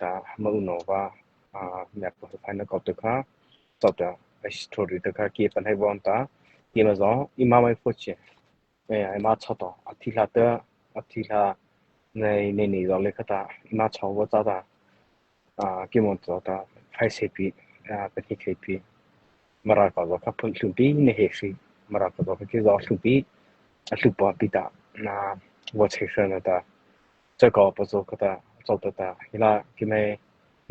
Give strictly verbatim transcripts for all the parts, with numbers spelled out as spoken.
ta ma u no va, a, mia ko final ko to kha, to ta, a history to kha ki pa hai von ta, ki ma zo, i ma mai fo che, e, i ma cho to, a thi la ta, a thi la, nei, nei, nei zo le kha ta, i ma cho vo cha ta, a, ki mon to ta, phai se pi, a, pa thi khei pi, Mara ko zo kha phun hlum pi, nei he si, Mara ko zo kha ki zo hlum pi, a hlum pa pi ta, na, vo che sa na ta, Cha ko pa zo kha ta, zo ta ta, hi la, ki mai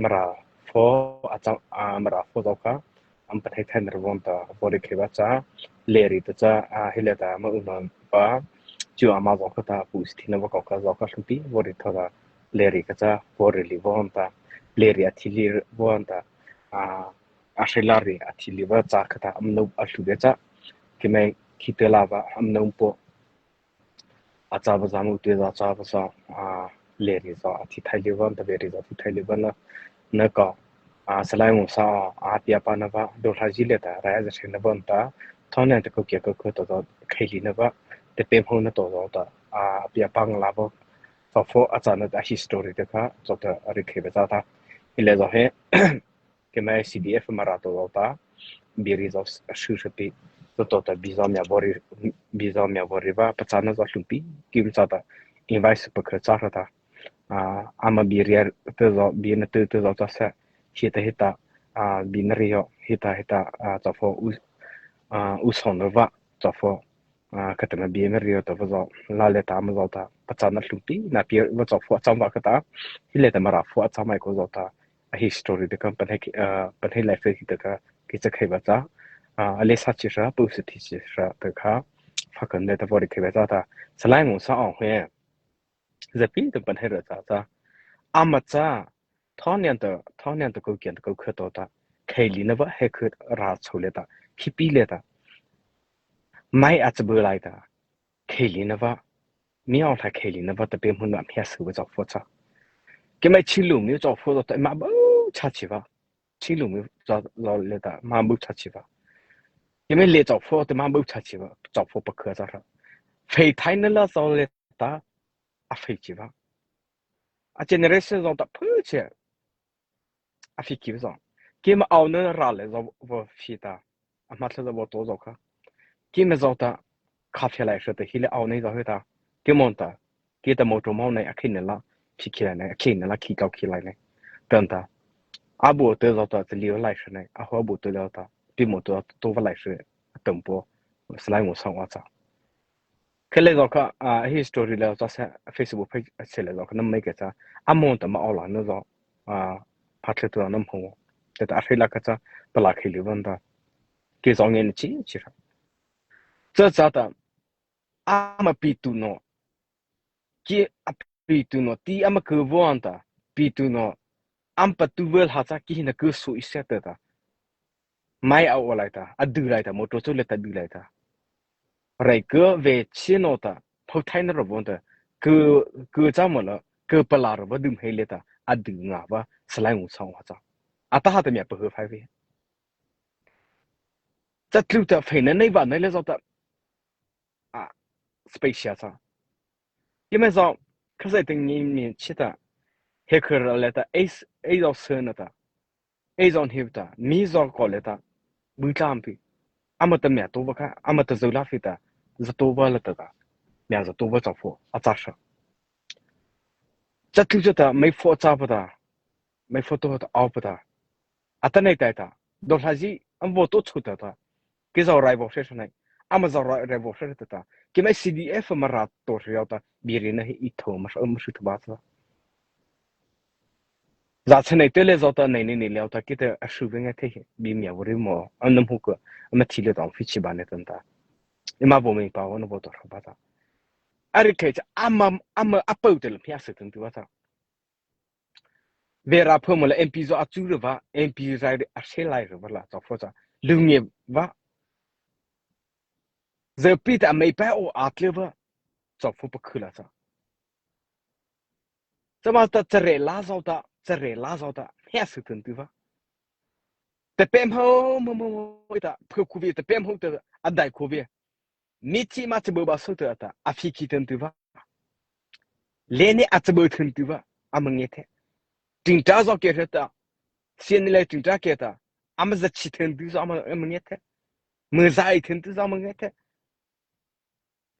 Mara fo, a cha, a Mara fo zo kha, am pa thai thai na von ta, vo ri khei va cha, le ri ta cha, a hi le ta, ma u non pa, chu a ma zo kha ta, pu si thi na va ko kha zo kha hlum pi, vo ri tho ta, le ri kha cha, vo ri li von ta, le ri a thi li von ta, a, a hre la ri a thi li va cha kha ta, am no a hlu de cha, ki mai khi te la va, am no po, a cha va za mu te za cha va sa, a, le ri za a thi thai li va, ta ve ri za thi thai li va na, na ka, a, Salai Ngun Sang, a, pia pa na va, do hla ji le ta, ra ya za se na va ta, tho na ta ko kia ko ko to to, khei li na va, te pe hmo na to zo ta, a, pia pa nga la va, fa fo a cha na ta history te kha, zo ta ri khei va cha ta, hi le zo he, Ki mai C D F Mara to zo ta, biri zo su su pi, to to ta bi zo mia bori, bi zo mia bori va, pa cha na zo hlum pi, ki cha ta, invite pa kha cha ta, a, ama biri te zo, bi na te te zo ta sa, hi ta hi ta, a, bi na ri yo, hi ta hi ta, a, cha fo u, a, u son va, cha fo, a, ka ta na bi na ri yo ta va zo, la le ta ma zo ta, pa cha na hlum pi, na pi va cha fo, cha va ka ta, hi le ta Mara fo, cha mai ko zo ta, a history te kha, pan hai, a, pan hai life te kha, ki cha khai va cha, a, a le sa chi sa, pu si thi chi sa te kha, fa kan le ta vo ri khai va cha ta, Salai Ngun Sang he, za pi te pan hai ra cha cha, ama cha, tho nian ta, tho nian ta ko kian ta ko kha to ta, khai li na va, he kha ra cho le ta, khi pi le ta, mai a cha bu lai ta, khai li na va, mi au thai khai li na va ta pe hmun va mi a su va zo fo cha. Ki mai chi lu mi zo fo ta ma bu cha chi va. Chi lu mi zo lo le ta ma bu cha chi va. Ki mai le zo fo ta ma bu cha chi va. Zo fo pa kha cha ra. Fei thai na la zo le ta a fei chi va. A generation zo ta phu che. A fi ki zo. Ki ma au na ra le zo vo fi ta. A ma thla zo vo to zo kha. Ki ma zo ta kha fi lai sa ta hi le au nei zo he ta. Ki mon ta. Ki ta mo to mo nei a khi ne la. Fi ki lai nei a khi ne la khi kau khi lai nei. Tan ta. A bu te zo ta te liu lai sa nei. A ho bu te zo ta. Pi mo to to va lai sa. Tan po. Salai Ngun Sang wa cha. Khe le zo kha, a, history le zo sa, Facebook page se le zo kha, na mai ke cha, a mon ta ma au la na zo, a, pha thle tu na mo. Te ta a hre la kha cha, pa la khi li van ta. Ki zo nge ni chi, chi ra. Cha cha ta, a ma pi tu no. Ki a pi tu no, ti a ma ke vo an ta, pi tu no. Am pa tu vel ha cha, ki hi na ke su i se te ta. Mai a o lai ta, a du lai ta, mo to chu le ta du lai ta. Rai ke ve chi no ta, phau thai na ro von ta, ke, ke cha mo la, ke pa la ro va dum hei le ta, a du nga va, Salai Ngun Sang wa cha. A ta ha ta mi a pa hu phai ve. Cha tlu ta fei na nei va nei le zo ta, a, space cha. Ki mai zo, kha sai ting ni mi chi ta, he kha ra le ta, ei, ei zo se na ta. Ei zon hiu ta, mi zon ko le ta, bu tlam pi. Ama ta mia to va kha, ama ta zo la fi ta, za to va la ta ta. Mia za to va cha fo, a cha sa. Cha tlu cha ta, mai fo cha pa ta, mai fo to ta, au pa ta. A ta nei tai ta, do hla ji, am vo to chu ta ta. Ki zo rai vo se sa nei, ama zo rai, rai vo se ta ta. Ki mai C D F Mara to se ta, bi ri na hi i tho, ma sa, ma su ta ba ta. Za cha nei te le zo ta nei nei nei le ta ki te a su ve ngai the hi, bi mia vo ri mo, a nam hu ko, a ma thi le ta fi chi ba ne tan ta. I ma vo mi pa vo na vo to sa ba ta. A ri khe cha, ama, ama a pau te le mia se tan tu ba ta. Vera pho mo le M P zo a chu re va, M P rai re a se lai re va la, zo fo cha. Lu nge va. Zo pi ta mei pa o a tle va, zo fo pa khu la cha. Cha ma ta cha re la zo ta, cha re la zo ta, he su tun tu va. Te pe mo, mo, mo, mo, ta, pho khu vi, te pe mo ta, a dai khu vi. Mi chi ma cha bo ba so ta ta, a fi ki tun tu va. Le ne a cha bo tun tu va, a ma nge the. Tringta zy kei hra ta, siana lei tringta kei ta, ama za chi thei tu zy ama, ama ngiah thei, ma za ei thei tu zy ama ngiah thei.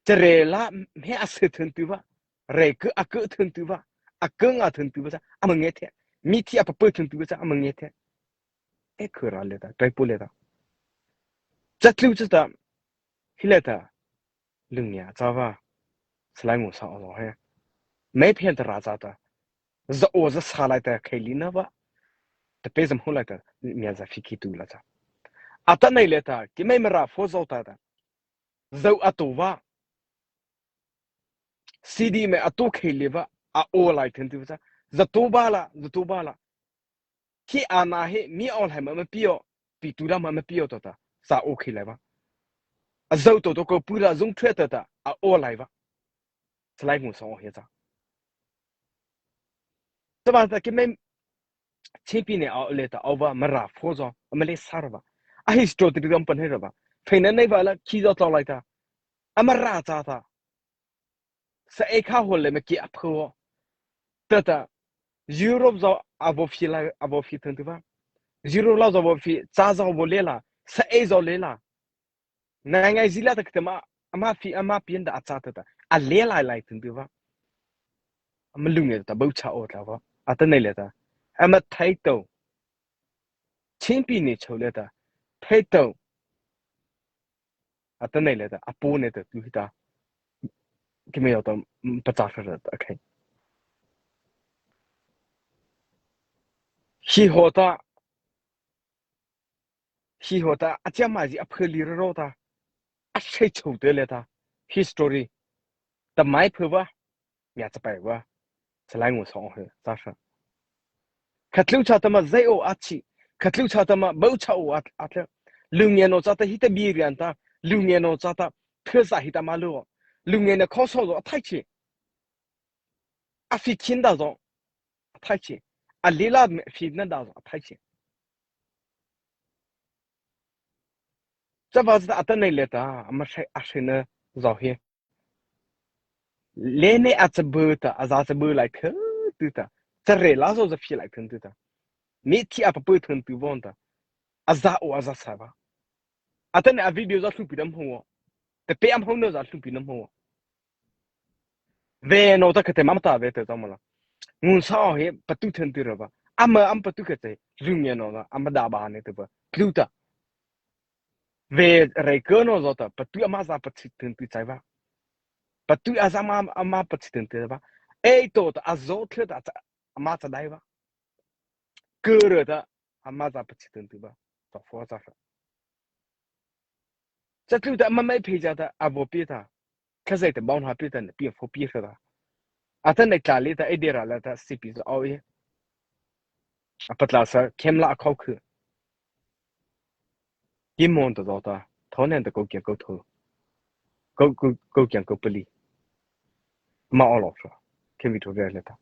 Chare la, he a se thei tu va, re ke a ke thei tu va, a ke nga thei tu va zy ama ngiah thei, mithi a papa thei tu va zy ama ngiah thei. E khara lei ta, trai pu lei ta. Chatlu chata, hi lei ta, lung nia cha va, salai ngu sa o he. Mei phen ta ra cha ta. Za o za sa lai ta khei li na va. Ta pe zam hu lai ta, mia za fi ki tu la cha. Ata nei lei ta, ki mei mara fo zo ta ta. Zo a to va. C D mei a to khei li va, a o lai thei tu va cha. Za to ba la, za to ba la. Hi a na hi, mi o lai ma ma pio, pi tu ra ma ma pio to ta, sa o khei lai va. A zo to to ko pu ra zung thue ta ta, a o lai va. Salai ngu sa o he cha. Cha va ta ki mei, chi pi ne a o lei ta, o va mara fo zo, a ma lei sa ra va. A history ti ram pan he ra va. Fei na nei va la, ki zo to lai ta. A mara cha ta. Sa ei kha hol le ma ki a pho. Ta ta. Europe zo a vo fi la, a vo fi thei tu va. Europe la zo vo fi, cha zo vo lei la. Sa ei zo lei la. Na ngai zi la ta ka ta ma, ama fi, ama pian da a cha ta ta. A lei la lai thei tu va. Ama lung ne ta, bau cha o ta va. Ata nei lei ta. Ama thei to. Chin pi ne cho lei ta. Thei to. Ata nei lei ta, a pu ne ta, tu hi ta. Ki mei o ta, mm, pa cha hra ta, okay. Hi ho ta, hi ho ta, a cha ma zi a phe li ro ta. A sei cho te lei ta. History. Ta mai phe va. Mia cha pai va. Salai ngu sa o he, cha hra. Khatlu cha ta ma zai o a chi. Khatlu cha ta ma bau cha o a, a tle. Lung nia no cha ta hi ta bi rian ta. Lung nia no cha ta. Phe za hi ta ma lu. Lung nia na kho so zo a thai chi. A fi kin da zo. A thai chi. A li la me fi na da zo. A thai chi. Cha va cha ta ata nei lei ta. Ama sei, a sei na zo hi. Lei ne a cha bu ta, a za cha bu lai khe tu ta. Cha re la zo za fi lai khe tu ta. Mi thi a pa pu thei tu von ta. A za o a za sa va. Ata ne a video za hlu pi nam ho. Te pe am ho no za hlu pi nam ho. Ve no ta ka te mam ta ve te ta ma la. Ngun sa o he pa tu thei tu ra va. Ama am pa tu ka te. Lung nia no la. Ama da ba ne te va. Tlu ta. Ve rei ke no zo ta, pa tu ama za pa chi thei tu chai va. Pa tu a za ma, ama pa chi thei tu va. Ei to ta a zo thei ta cha, ama cha dai va. Ke re ta ama za pa chi thei tu va. Ta fo cha hra. Cha tlu ta ama mei phe cha ta a vo pi ta. Kha zai ta bau na pi ta ne pi fo pi hra ta. Ata nei tla li ta, ei de ra la ta, si pi zo o e. A pa tla sa, kem la a khau khu. Ki mon ta zo ta, tho nen ta ko kiang ko tho. Ko, ko, ko kiang ko pali. Ma o lo sa. Kem vi tho re le ta.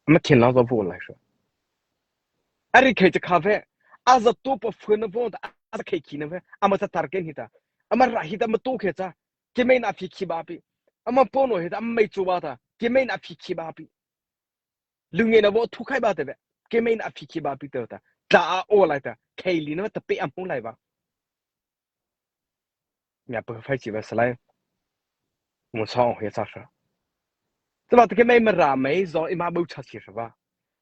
Ma ken la zo vo lai sa. A ri khei cha kha ve. A za to pa fu na vo ta, a za khei ki na ve. A ma cha tar ken hi ta. A ma ra hi ta ma to khei cha. Ki mei na fi ki ba pi. A ma po no hi ta, a ma mei chu ba ta. Ki mei na fi ki ba pi. Lung nia na vo thu khai ba te ve. Ki mei na fi ki ba pi te ta. Ta a o lai ta. Khei li na ta pe am hu lai ba. Mia pa fai chi ba salai. Mo sa o he sa sa. Te ba te ki mei ma ra mei zo i ma bu cha chi sa ba.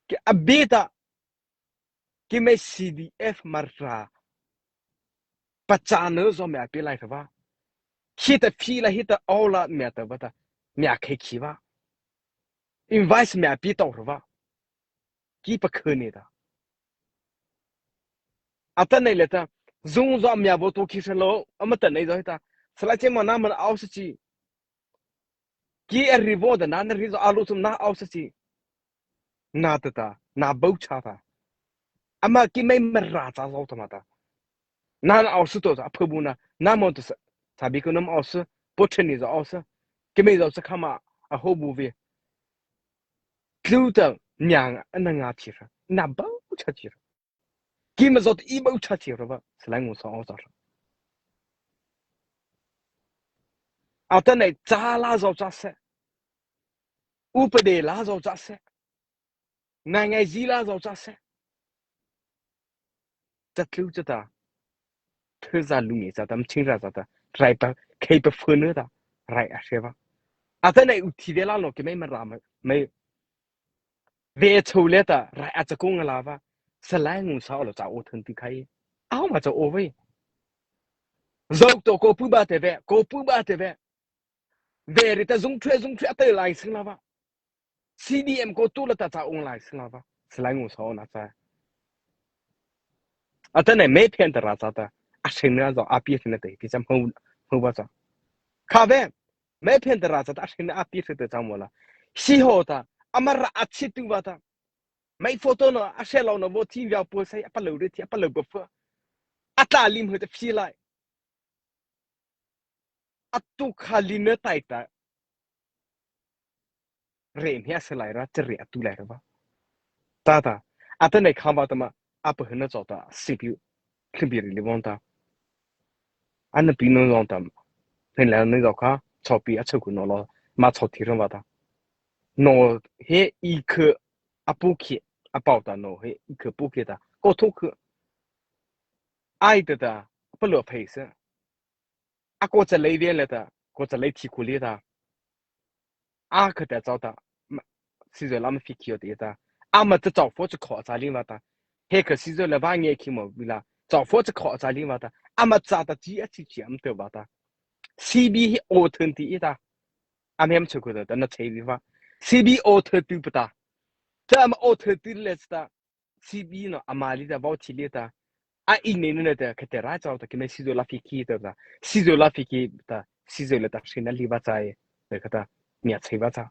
Ki a bi ta. Ki mei C D F ma ra. Pa cha no zo mia pi lai ta ba. Hi ta fi la hi ta o la mia ta ba ta. Mia khei ki ba. Invite mia pi to ra ba. Ki pa khe ne ta. Ata nei le ta, zung zo mia vo to ki sa lo, ama ta nei zo ta. Sala che ma na ma au sa chi. Ki a ri vo da na na ri zo a lo sum na au sa chi. Na ta ta, na bau cha ta. Ama ki mei ma ra cha zo ta ma ta. Na na au sa to sa, phe bu na, na mo to sa. Sa bi ko nam au sa, po chen ni zo au sa. Ki mei zo sa kha ma, a ho bu ve. Tlu ta, nyang, a na nga chi ra. Na bau cha chi ra. Ki ma zot i bau cha chi ra ba, sa lai ngu sa o sa ra. Ata nei cha la zo cha se. U pa de la zo cha se. Nâ ngiazila zao cha se. Cha tlu cha ta. Thei za lu nge cha ta, mching ra cha ta. Rai pa, khei pa phone ta. Rai a hre ba. Atanoh u thi ve la no ke mei ma ra ma, mei. Ve cho le ta, rai a cha kong la ba. Salai Ngun Sang lo cha o thun ti khai. Au ma cha o ve. Zao to ko pu ba te ve, ko pu ba te ve. Ve ri ta zung thue, zung thue a te lai sing la ba. C D M ko tu la ta cha ong lai sing la ba. Salai Ngun Sang na cha. Atanoh mei phen ta ra cha ta. A sing na zo a pi sing na te, pi cha hmu, hmu ba cha. Kha ve. Mei phen ta ra cha ta, a sing na a pi sing te cha mo la. Si ho ta. Ama ra a chi tu ba ta. Mei photo no, a se lo no, vo thi via po sai, a pa lo re thi, a pa lo ba pho. A ta lim ho ta phi lai. A tu kha li na tai ta. Re mia se lai ra, che re a tu lai ra ba. Ta ta. Atanoh kha ba ta ma, a pa hna cho ta, si pi. Khlim pi ri li von ta. Ana pi no zong ta. Hna la no zong kha, cho pi a cho ku no lo, ma cho thi ro ba ta. No he i khe a pu khe, a pau ta no he i khe pu khe ta. Ko thu khe. Ai ta ta, a pa lo phei se. A ko cha lei ve le ta, ko cha lei thi ku le ta. A kha ta chau ta, ma, si zo la ma phi khi o te ta. A ma ta chau pho cha kho cha li va ta. He kha si zo la va nge khi mo bi la. Chau pho cha kho cha li va ta. A ma cha ta chi a chi chi am te va ta. C B hi o thun ti i ta. A mem chu ku ta, ta na chei vi va. C B o thun tu pa ta. Ta ma o thun tu le ta. C B no, ama li ta, vau thi li ta. A i nei nei ta, kha te ra chau ta, ki me si zo la phi ki ta ta. Si zo la phi ki ta, si zo la ta, si na li va chai. Ta kha ta, mia chei va cha.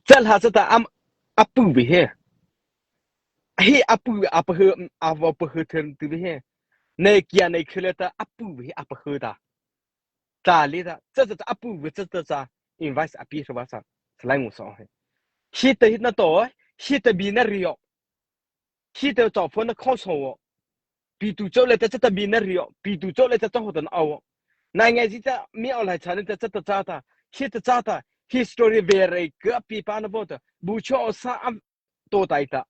Cha la cha ta, am, a pu vi he. He a pu, a pa he, a va pa he thun tu vi he. Nei kia nei khele ta, a pu vi he, a pa he ta. Ta li ta, cha cha cha, a pu vi cha cha cha, invite a pi sa va cha. Salai Ngun Sang he. Hi ta hi na to, hi ta bi na ri yo. Hi ta chau pho na kho so wo. Pi tu chau le ta cha ta bi na ri yo. Pi tu chau le ta cha ho ta na wo. Na ngai ji ta mi au lai cha ne ta cha ta cha ta. Hi ta cha ta. History ve rei ka pi pa na vo ta. Bu cho sa a to tai ta.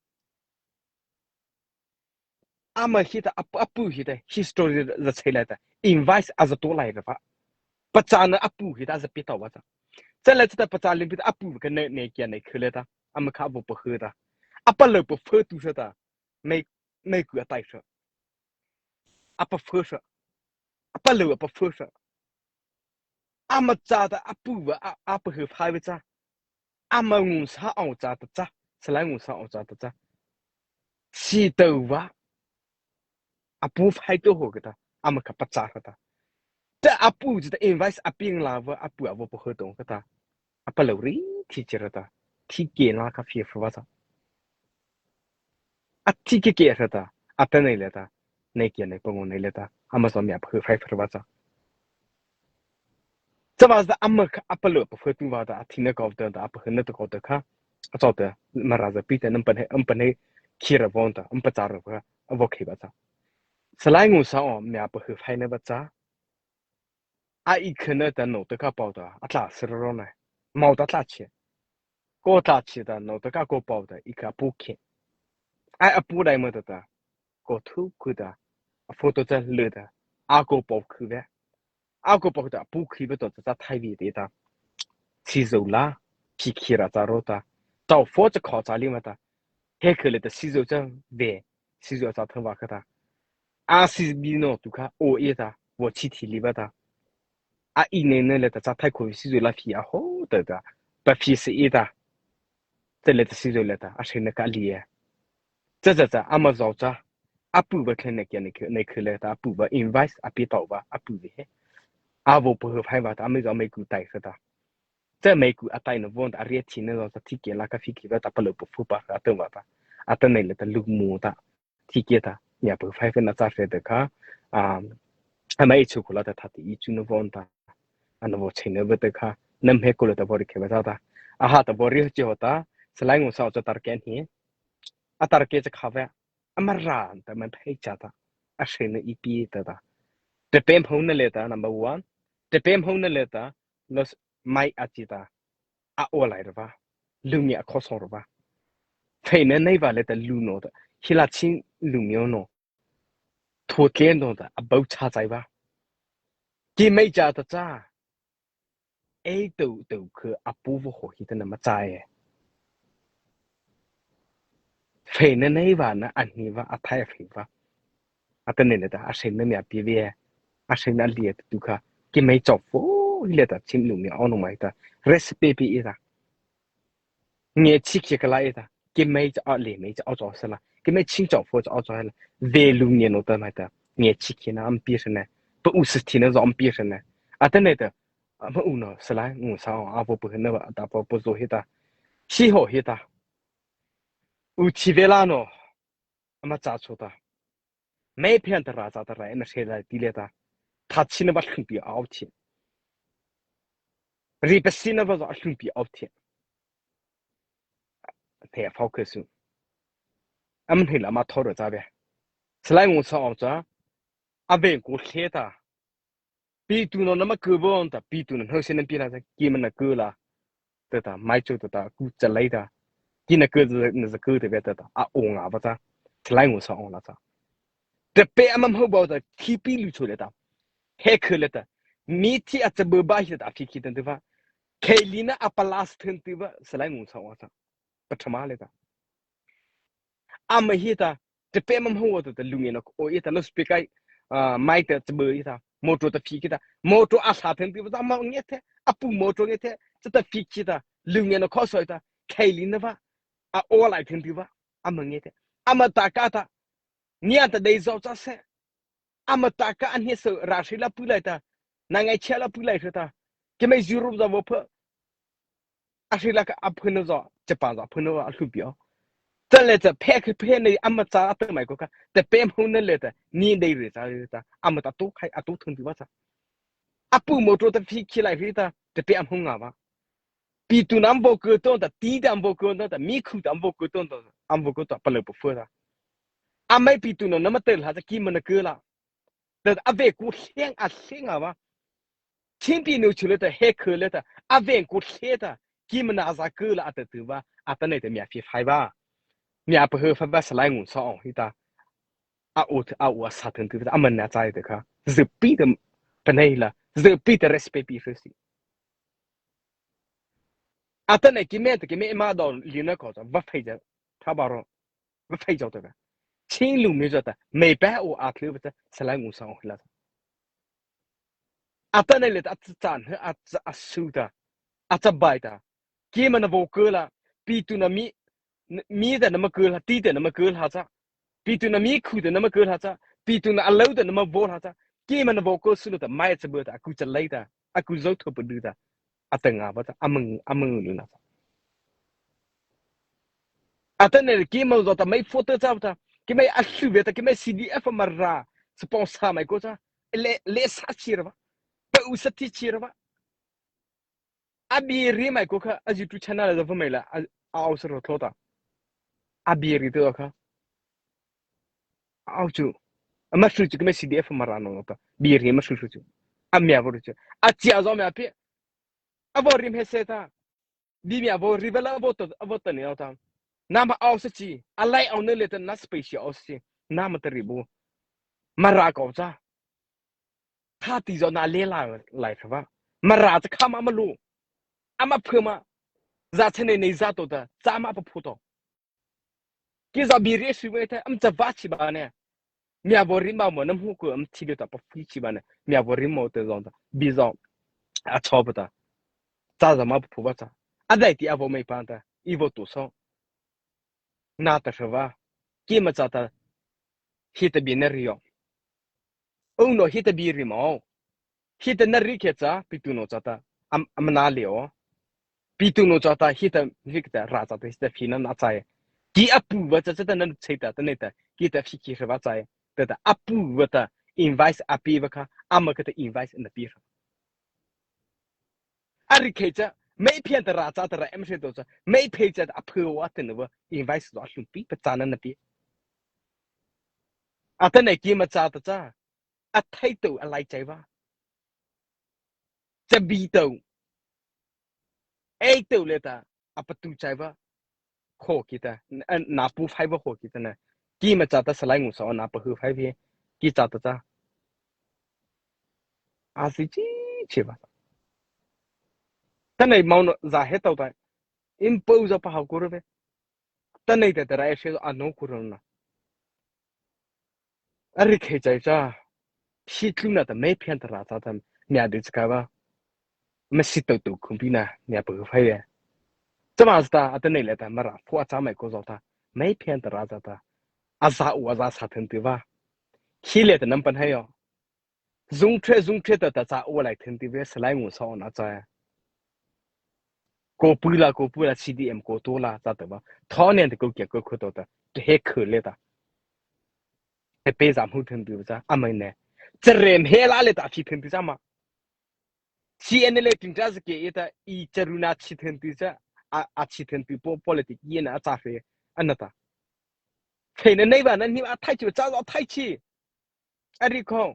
Ama hi ta a pu, a pu hi ta history za chei lai ta. Invite a za to lai ra va. Pachâna a pu hi ta za pi ta va cha. Cha le cha ta pachâ lim pi ta a pu ka ne, ne kia ne khele ta. Ama kha vo pa he ta. A pa lo pa phe tu sa ta. Mei, mei ku a tai sa. A pa phe sa. A pa lo a pa phe sa. Ama cha ta a pu va a, a pa he phai ve cha. Ama Ngun Sang au cha ta cha. Salai Ngun Sang au cha ta cha. Si to va. A pu phai to ho ka ta. Ama ka pa cha ka ta. Ta a pu cha ta invite a pi la va a pu a vo pa he to ka ta. A pa lo ri thi che ra ta. Thi ke la ka fie fa va cha. A thi ke ke ra ta. A ta nei le ta. Nei kia nei pa ngo nei le ta. Ama so mi a pa he phai fa va cha. Cha va za ama kha a pa lo pa he tu va ta. A thi na ko ta ta. A pa he na ta ko ta kha. A cho ta. Ma ra za pi ta nam pa nei, am pa nei. Khi ra von ta. Am pa cha ra va. A vo khi va cha. Salai Ngun Sang o mi a pa he phai na va cha. A i khe na ta no ta ka pau ta, a tla sir ro na. Mau ta tla che. Ko tla che ta no ta ka ko pau ta, i kha pu khe. Ai a pu dai ma ta ta. Ko thu ku ta. A photo ta le ta. A ko pau khu ve. A ko pau ta pu khu ve to ta thai vi te ta. Si zo la. Phi khi ra cha ro ta. Chau pho cha kho cha li ma ta. He khe le ta si zo cha ve. Si zo cha thang va kha ta. A si bi no tu kha o e ta. Vo chi thi li va ta. A i ne ne le ta cha thai ko si zo la phi a ho ta ta. Pa phi se e ta. Te le ta si zo le ta. A se ne ka li e. Cha cha cha a ma zo cha. A pu va khe ne ke ne ke ne khe le ta. A pu va invite a pi tau va. A pu ve he. A vo pu he phai va ta. A me zo me ku tai kha ta. Cha me ku a tai na von ta. A ri thi ne zo cha thi ke la ka phi ki va ta pa lo pu fu pa. A te va ta. A ta ne le ta lu mu ta. Thi ke ta, nia pu phai fe na cha fe te kha, a, a mai chu kula ta tha ti i chu na von ta, a na vo chhe na ve te kha, nam he kula ta vo ri khe ve ta ta, a ha ta vo ri chi ho ta, Salai Ngun Sang cha tar ken hi, a tar ke cha kha ve, a ma ra ta man phai cha ta, a she na i pi ta ta. Te pem hong na le ta, number one, te pem hong na le ta, los mai a chi ta, a o lai ra va, lu mi a kho so ra va. Pheina nei vâ liata lu no ta, hila Chin lu mio no, thao tlai no ta a bao cha chai vâ. Keimo cha ta cha, ei tao tao kha a pu vo ho hi ta na ma chai e. Pheina nei vâ na a ni vâ a thai a phei vâ. Atanoh liata a hreina mi a pi vei, a hreina lia ta tu kha, keimo chao pho hi liata Chin lu mio a no mai ta, respect pi i ta. Nge chi ki ka lai ta, keimo cha a le mei cha a chao sa la, keimo Chin chao pho cha a chao la, ve lu nge no ta mai ta, nge chi ki na am pi sa na, pa u sa thi na zo am pi sa na. Atanoh ta, ama u no sa la, ngu sa a vo pu na ba, ta pa pu zo hi ta. Chi ho hi ta. U chi ve la no, ama cha cho ta. Mei phian ta ra cha ta ra, ama se la ti le ta. Tha chi na ba hlum pi au thi. Ri pa si na ba zo hlum pi au thi. Te focus su. Am hni la ma tho ro cha be. Salai ngu sa au cha. A ven ko hle ta. Pi tu no na ma ke bo ta, pi tu no hno se na pi la cha, ki ma na ke la. Ta ta, mai cho ta ta, ku cha lai ta. Ki na ke na za ke te be ta ta. A o nga ba cha. Salai ngu sa au la cha. Te pe ama hmo ba ta, ki pi lu cho le ta. He ke le ta. Mi thi a cha bo ba hi ta, a phi ki tan te ba. Kei li na a pa la sa tan te ba, salai ngu sa au cha. Pathama le ta. Ama hi ta, te pe mam ho ta, ta lu nge no, o i ta, lo speaker, ah, mai ta, tbe i ta, motor ta phi ki ta, motor a sa then ti ta, ma nge the, a pu motor nge the, cha ta phi ki ta, lu nge no kho soi ta, kei li na ba, a o lai then ti ba, ama nge the, ama ta ka ta, nge ta dei zo cha se, ama ta ka an he so ra shi la pu lai ta, na ngai cha la pu lai shi ta, ke mai zero za vo pha, a shi la ka a phu no zo, che pa zo phu no a hlu pi o. Ta le ta phe ke phe nei ama cha a ta mai ko ka, ta pe mo na le ta, ni dei re ta, ta, ama ta to khai, a to thun ti wa ta. A pu motor ta phi ki lai ri ta, ta pe am hong nga ba. Pi tu na am vo ko to ta, ti ta am vo ko to ta, mi khu ta am vo ko to ta, am vo ko ta, pa le pu fu ta. A mai pi tu no na ma te la ta ki ma na ko la. Ta a ve ku hleng a hleng a ba. Chin pi nu chu le ta he ko le ta, a ve ku hle ta, ki ma na za ko la a ta tu ba, a ta nei ta mi a phi phai ba. Mi a pa he phai ba salai ngu sa o hi ta. A u, a u a sa thun tu ta, a ma na chai ta ka. Ze pi ta pa nei la, ze pi ta respect pi first. A ta nei ki me ta ki me ma do li na ko ta, va phai ja, tha ba ro, va phai ja ta ka. Chin lu mi ja ta, mei pa u a thlu ba ta, salai ngu sa o hi la ta. A ta nei le ta, a ta chan, a ta, a su ta, a ta bai ta. Ki ma na vo ko la, pi tu na mi, mi ta na ma ko la, ti ta na ma ko la cha. Pi tu na mi khu ta na ma ko la cha. Pi tu na a lo ta na ma vo la cha. Ki ma na vo ko su lo ta, mai cha bo ta, a ku cha lai ta, a ku zo tho pa du ta. A ta nga ba ta, a meng, a meng lu na ta. A ta nei ki ma zo ta, mai photo cha ta. Ki mai a hlu ve ta, ki mai C D F Mara, sponsor mai ko cha. Le, le sa chi ra ba. Pa u sa ti chi ra ba. A bi ri mai ko kha, a YouTube channel la va mai la, a, a au sa ro tlo ta. A bi ri to kha. A au chu. A ma su chu ki mai C D F Mara no ta. Bi ri ma su su chu. A mia vo ri chu. A chia zo mia pi. A vo ri me se ta. Bi mia vo ri va la vo to, a vo ta ni au ta. Na ma au sa chi. A lai au ne le ta na space au sa chi. Na ma ta ri bu. Mara ko cha. Tha ti zo na le la lai tha va. Mara cha kha ma ma lu. A ma phe ma. Za cha nei nei za to ta. Cha ma pa phu to. Ki za bi re su ve ta. Am cha va chi ba ne. Mia vo ri ma mo nam hu ko am thi de ta pa phi chi ba ne. Mia vo ri mo te zo ta. Bi zo. A cho pa ta. Cha za ma pa phu ba cha. A dai ti a vo mai pa ta. I vo tu so. Na ta hra va. Ki ma cha ta. Hi ta bi na ri yo. O no hi ta bi ri mo. Hi ta na ri khe cha, pi tu no cha ta. Am, am na le o. Pi tu no cha ta, hi ta, hi ta ra cha ta, hi ta phi na na cha e. Ki a pu va cha cha ta na che ta, ta ne ta. Ki ta phi ki hra va cha e. Ta ta a pu va ta invite a pi va kha, a ma ka ta invite na pi hra. A ri khe cha, mei phian ta ra cha ta ra em hre to cha, mei phei cha a phu wa ta na va, invite zo a hlum pi, pa cha na na pi. A ta nei ki ma cha ta cha, a thai to a lai chai va. Cha bi to. Ei to le ta, a pa tu chai va. kho kita, na pu phai ba kho kita na. Ki ma cha ta Salai Ngun Sang Aung na pa hu phai bi, ki cha ta cha. A si chi chi ba. Ta nei mau no za he tau ta. Im pau za pa hau ku ro be. Ta nei ta ta ra e she a no ku ro na. A ri khei chai cha. Shi tlu na ta mei phian ta ra cha ta. Nia de cha ka ba. Ma si tau tu khum pi na nia pa hu phai be. Cha ma ta a ta nei le ta ma ra phu a cha mai ko zo ta. Mei phian ta ra cha ta. A za u a za sa then ti ba. Hi le ta nam pan hai yo. Zung thre, zung thre ta ta cha u lai then ti ve Salai Ngun Sang Aung na cha. Ko pu la, ko pu la, C D M ko to la cha ta ba. Tho nen ta ko kia ko ko to ta. Te he khu le ta. Te pe zam hu then ti cha. A mai ne. Cha rem he la le ta phi then ti cha ma. C N L A ting cha ke e ta i cha ru na chi then ti cha. A, a chi then ti po politic ye na cha fe. Ana ta. Thei na nei ba na ni a thai chi cha zo thai chi. A ri khong.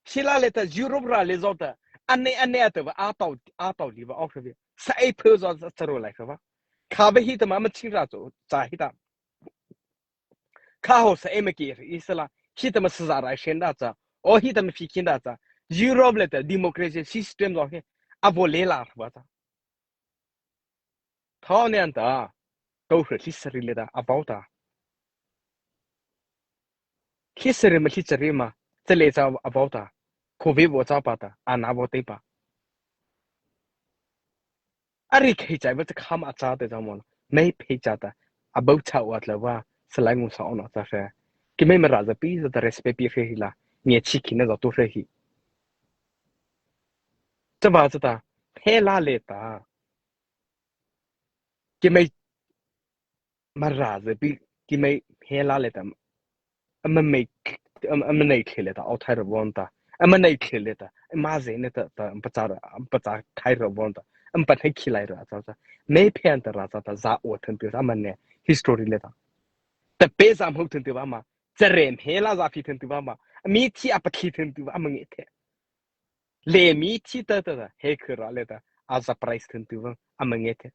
Sila le ta Europe ra le zo ta. Ane ane a ta ba a tau a tau li ba au hre. Sa e phe zo sa ro lai kha ba. Kha ba hi ta ma ma ching ra zo cha hi ta. Kha ho sa e ma ki ri sala. Hi ta ma sa za rai shen da cha. O hi ta ma fi kin da cha. Europe le ta democracy system zo he. A vo le la ba cha. Tho ne an ta, ko hre hli sari le ta, a bau ta. Hli sari ma hli sari ma, te le cha a bau ta. Ko ve bo cha pa ta, a na bo te pa. A ri khei chai ba cha kham a cha te cha mo. Mei phei cha ta, a bau cha wa tla wa, Salai Ngun Sang Aung na cha hre. Ki mei ma ra za pi za ta respect pi hre hi la, nge chi ki na za tu hre hi. Cha ba cha ta, he la le ta. Ki mei ma ra ze pi, ki mei he la le ta. Ama mei, ama nei khle le ta, au thai ra von ta. Ama nei khle le ta. Ma ze ne ta, ta, pa cha ra, pa cha thai ra von ta. Ama pa thai khi lai ra cha cha. Mei phian ta ra cha ta, za o then ti ama ne history le ta. Ta pe zam ho then ti ba ma. Cha rem he la za phi then ti ba ma. Mi thi a pa khi then ti ba ma nge the. Le mi thi ta ta ta, he khu ra le ta, a za price then tu va, a ma nge the.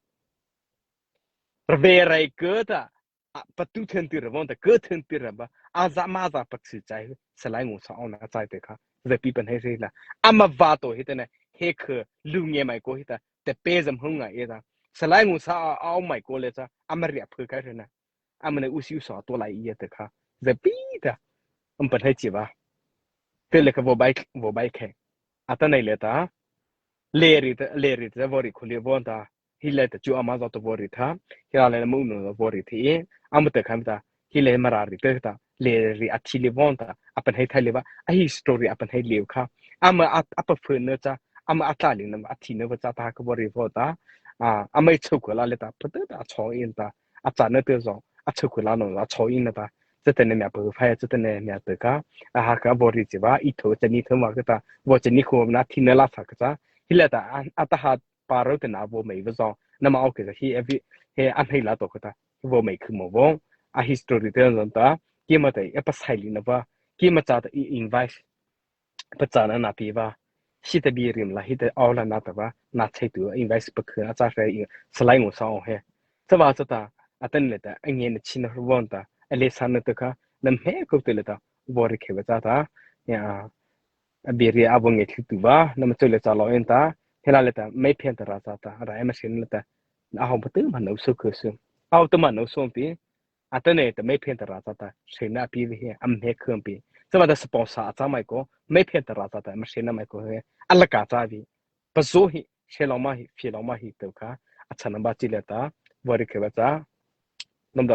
Rve rai ke ta, a pa tu then tu ra von ta, ke then tu ra ba, a za ma za pa chi chai, Salai Ngun Sang Aung na chai te kha, za pi pan he re la. A ma va to he te ne, he khu lu nge mai ko he ta, te pe zam hung ngai e ta. Salai Ngun Sang Aung mai ko le cha, a ma ri a phu kai re na. Ama ne u si u sa to lai i ya te kha. Ze pi ta. Am pa thai chi ba. Te le kha vo bai, vo bai khe. A ta nei le ta. Le ri ta, le ri ta, vo ri khu le von ta. Hi le ta chu ama zo to vo ri tha. Hi la le mu nu vo ri thi. Ama te kha ta. Hi le ma ra ri te ta. Le ri a thi le von ta. A pa thai thai le ba. A history a pa thai le kha. Ama a, a pa phu ne cha. Ama a tla le na a thi ne va cha ta kha vo ri vo ta. A, ama i chu khu la le ta. Pa te ta cho in ta. A cha na te zo, a chu khu la no, a cho in na ta. Cha te ne mia pu phai, cha te ne mia te ka. A ha ka vo ri chi ba, i tho cha ni tho ma ka ta. Vo cha ni khu na thi na la sa ka cha. Hi la ta, a, a ta ha pa ro te na vo mei va zo. Na ma o ke cha hi every, he a nei la to ka ta. Vo mei khu mo vo. A history te zon ta. Ki ma te, e pa sai li na va. Ki ma cha ta i invite. Pachâna na pi va, hi ta bi rim la, hi ta aw la na ta va, na chei tu invite pakhu a cha hre i Salai Ngun Sang Aung he. Cha va cha ta, a ten le ta, a nge na chin ro von ta, a le sa na ta kha, na me ko te le ta, vo ri khe va cha ta, ya, a bi ri a vo nge thu tu va, na ma chei le cha lo en ta, he la le ta, mei phian ta ra cha ta, ra e ma shin le ta, a hong pa tu ma no so ko su. Aw ta ma no so pi, a ta ne ta mei phian ta ra cha ta, sena pi vi he, am he kham pi. Cha ma ta sponsor a cha mai ko, mei phian ta ra cha ta, ma sena mai ko he, a la ka cha vi. Pa zo hi, she lo ma hi, phi lo ma hi to kha, a cha na ba chi le ta, vo ri khe va cha. Nom